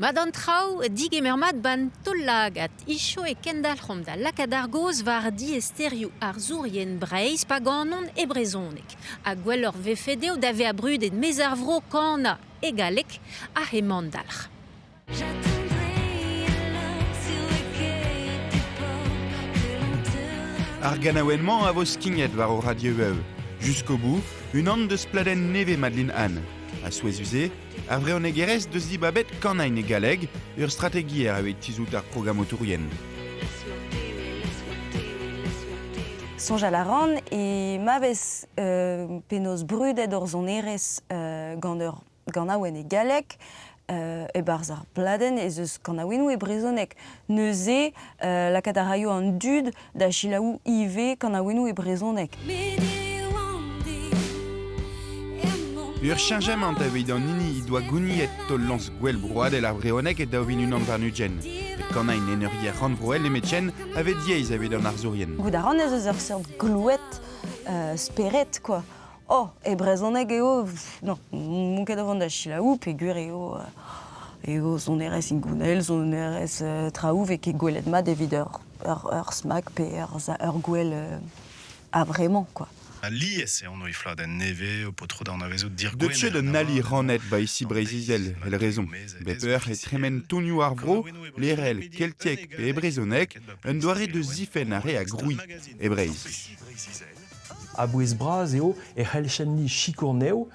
Mat an traoù, digemer mat 'ban taol-lagad. Hiziv e kendalc'homp da lakaat ar gaoz war diaesterioù arzourien Breizh pa ganont e brezhoneg. Ha gwelloc'h 'vefe dezho da vezañ brudet 'maez ar vro kanañ e galleg ha hemañ dalc'h. Ar ganaouenn-mañ a vo skignet war o radio Jusqu'au bout, unan deus pladenn nevez Madeline Anne. Ha souezhus-se, Ar vrezhonegerez deus dibabet kanañ e galleg, ur strategiezh evit tizhout ar programotourien. Soñjal a ran e ma vez euh, penaos brudet hor sonerezh euh, gant ur ganaouenn e galleg, euh, e-barzh ar pladenn ez eus kanaouennoù e brezhoneg. Neuze, euh, lakaat a raio an dud da selaou ivez kanaouennoù e brezhoneg. Ur cheñchamant evit an hini he doa gouniet taol-lañs gwell broadel ar brezhoneg e 2021. Met kanañ en ur yer rannvroel nemetken a vez diaes evit an arzourien. Goût a ran ez eus ur seurt gloued euh, spered quoi. Oh, e brezhoneg eo, non, n'on ket o vont da selaou peogwir eo euh, eo sonerezh hengounel, sonerezh euh, traoù vez ket gwelet mat evit ur, ur, ur smak pe ur, ur gwel euh, a-vremañ quoi. Alies eo anv he fladenn nevez o paotr da anavezout Deut ket un ali rannet 'ba ici Breizh-Izel, el rezon. Bep eur e tremen tonioù ar vro, lerel, keltiek pe e brezhoneg, un doare da zifenn ar re a grouiñ e Breizh. A-bouez bras eo e c'hellchen-ni sikour anezho,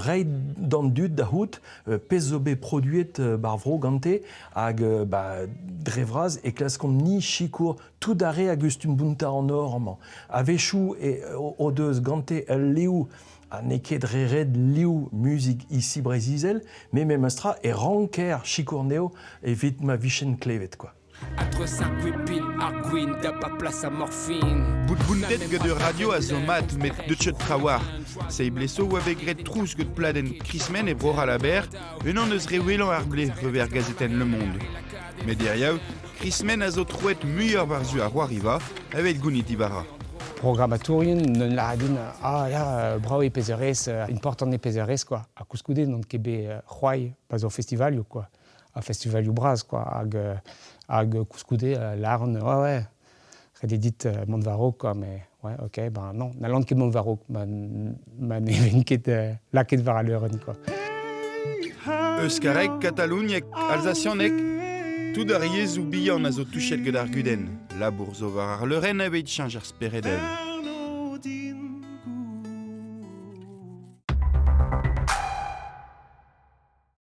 reiñ d'an dud da c'hoût pezh zo bet produet 'bar vro gante hag ba dre vras e klaskomp-ni sikour tout ar re a gustum bountañ an nor amañ. A-wechoù e o deus gante ul liv ha n'eo ket re ret liv muzik ici Breizh-Izel, met memestra e ranker sikour anezho evit ma vijent klevet quoi. Bout bountet gant ur radio a zo mat met deut ket trawalc'h. Seiz bleso oa bet graet trouz gant pladenn Krismen e Bro-C'halaber, unan eus re wellañ ar blez rever gazetenn Le Monde. Met diriaou, Krismen a zo troet muioc'h war-zu ar c'hoariva evit gounit Ibarra. Programmatourien n'eun lâret din ah ya brav eo pezh a rez, important eo pezh a rez quoi. Ha koulskoude n'on ket bet c'hoari pa zo festivalioù quoi. Ar festivalioù bras quoi hag hag koulskoude lâran ouais ouais ret eo dit mont war-raok quoi mais ouais ok ben non n'hallan ket mont war-raok ma ma ne vin ket lakaet war al leurenn quoi. Euskareg, katalogneg, alsasianeg, tout ar yezhoù bihan a zo touchet gant ar gudenn. Labour zo war ar leurenn evit cheñch ar speredel.